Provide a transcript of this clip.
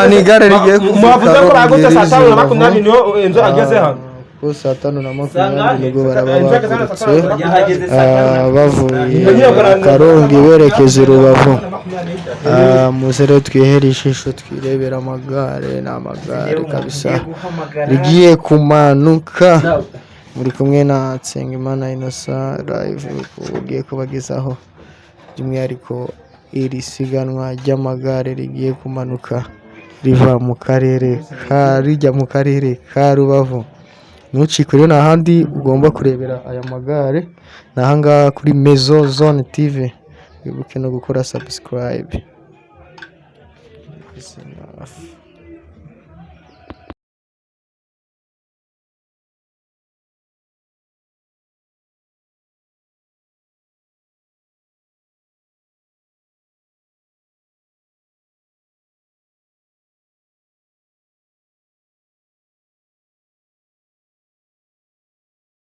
Ni igare rigiye kuva Mwavuze ko Karongi bagutse saa tanu na riza makumyabiri Rubavu. niyo Enzo ageze hano. Ko saa 5:20 nibwo baraba bahagurutse, Yahageze saa tanu na bavuye Karongi berekeza i Rubavu. Muze rero twihere ijisho, twirebera amagare. Ni amagare kabisa guhamagara. Rigiye kumanuka. Muri kumwe na Nsengimana Innocent live, ugiye kubagezaho by'umwihariko iri siganwa ry'amagare rigiye kumanuka riva mu karere ka rijya mu karere ka Rubavu. Ntucikwe rero, nta handi ugomba kurebera aya magare, ni ahangaha kuri Mezo Zone TV. Wibuke no gukora subscribe. Is enough.